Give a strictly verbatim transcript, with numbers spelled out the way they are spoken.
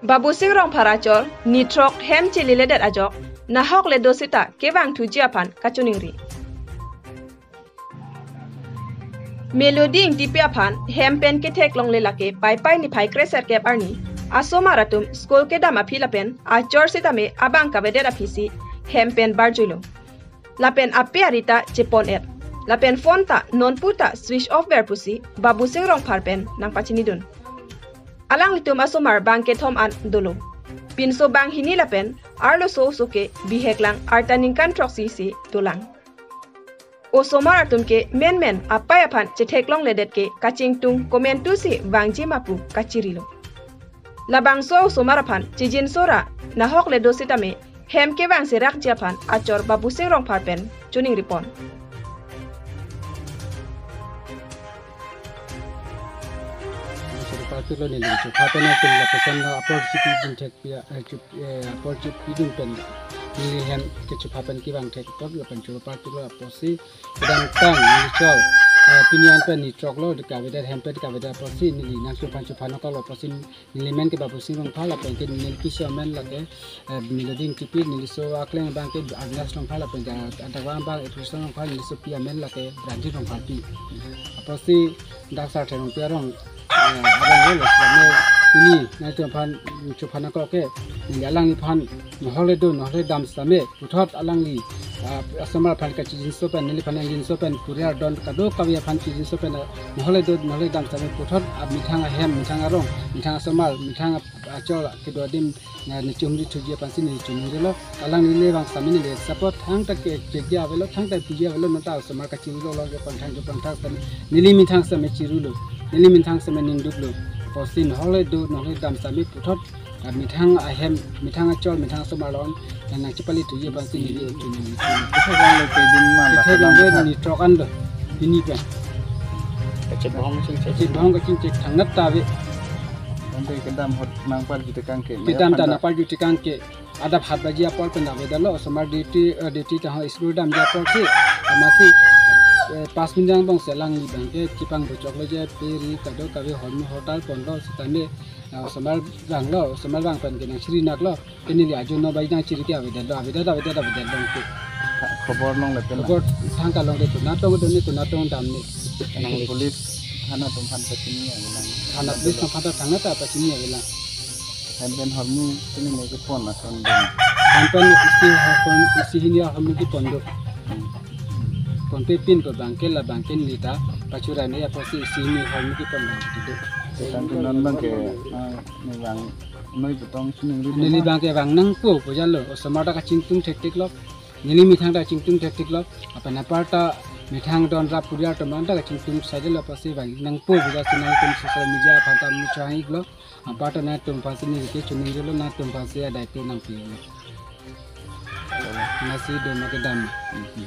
Babusing Rongphar achor ni throk hem cheledet ajok nahok le do sita kevang thuji aphan kachiningri. Melody Ingtipi aphan hem pen kethek longle lake Paipai niphai kre serkep arni asomar atum school kedam aphi lapen achor sitame abang kavedet aphisi hem pen barjuilo. Lapen ape arita chepon-et. Lapen phone ta nonpu ta switch off ver pusi Babusing Rongphar pen nangpachinidun. Alanglitum asomar bang kethom an dolo. Pinso bang hini lapen arloso oso ke bihek lang arta ningkan throksi si dolang. Osomar atum ke menmen apai aphan chethek longledet ke kachingtung komantu si vangji ma pu kachirilo. Labangso osomar aphan chijinso ra nahok le do sitame hem kevang serakji aphan achor Babusing Rongphar pen chiningripon. Neli choro parpiklo, neli chopha pen atum lapuson lo apor chipidun thek pia, eh, chup-, eh, apor chipidun pen neli hem kechopha pen kevang thek tok lapen choro parpiklo apotsi kedamtang neli chor, eh, pini an pen ni throk lo, kavedet hem pen kavedet apotsi neli nangchophan chophan nangkoklo apotsi neli men ke Babusing Rongphar lapen ke neli piso amen lake, eh, Melody Ingtipi, neliso akleng abang ke Agnes Rongphar lapen ke adakvang abang Ephrison Rongphar, nelisopi amen lake Brandy Rongpharpi. Apotsi dak Sarthe Rongpi arong, eh, arong lo, laso amen pini nangtumphan chophan nangkok ke neli alangliphan nahok le do nahok le dam sitame puthot alangli, ah, asomar aphan kachijinso pen, neliphan nangjinso pen, kuriar don kadokave aphan chijinso pen, ah, nahok le do nahok le dam sitame puthot, ah, methang ahem, methang arong, methang asomar, methang ap-, achor kedo adim, ah, neli chumri thuji aphansi neli chiningrilo. Alangli le vang sitame neli support thangta ke, kejia avelo, thangta puji avelo, nonta asomar kachirilo lo, jopang thang, jopang thang sitame neli methang sitame chirulo, neli methang sitame ningduklo. Apotsi nahok le do nahok le dam sitame puthot, ah, methang ahem, methang achor, methang asomar along nangchepali thuji aphansi neli chini. Kethek longle kedin man la kethek longle ni throk an lo, pini pen. Kachebohong kachingchek. Kachebohong kachingchek thangnat ta ave. Ante kedam ahut nangparju tekang ke. Kedam ta nangparju tekang ke. Adap hat baji apor pen avedetlo, osomar duty, eh, duty ta ho school damji apor si, amatsi, eh, pas minjang bong si alangli abang ke chepangbochoklo je pe ri kadokave hormu hotel ponlo sitame, eh, osomar vanglo, osomar vang pen ke nangchiri naklo, ke neli ajo no bai nangchiri ke avedetlo, avedet, avedet, avedet bang ke. Khobor longle pen la. Khobor thangta longle pen, natong do ne pen, natong dam ne. Nang police thana atum aphan pachini avelang. Thana police atum aphan ta thangnat ta pachini avelang. Hem pen hormu pini ne kepon ason dun. Hem pen isi hormu, isi hini hormu kepon do. Ponpe pin pu abang ke la abang ke neli ta pachura ne apotsi isi hini hormu kepon abang ke do. Tangte non abang ke, ah, ne vang noi putong chiningri. Neli abang ke vang nangpo pu jalo, osomar ta kachingtung thekthek lo. Neli methang ta kachingtung thekthek lo. Lapen apar ta methang don rap kuriar atum an ta kachingtung saide lo apotsi vang nangpo pu jasi nangtum social media aphan ta muchang iklo. Apar ta nangtum aphansi neli ke chiningrilo, nangtum aphansi adai ke nangpilo. Nasi do ma kedam. Mhm.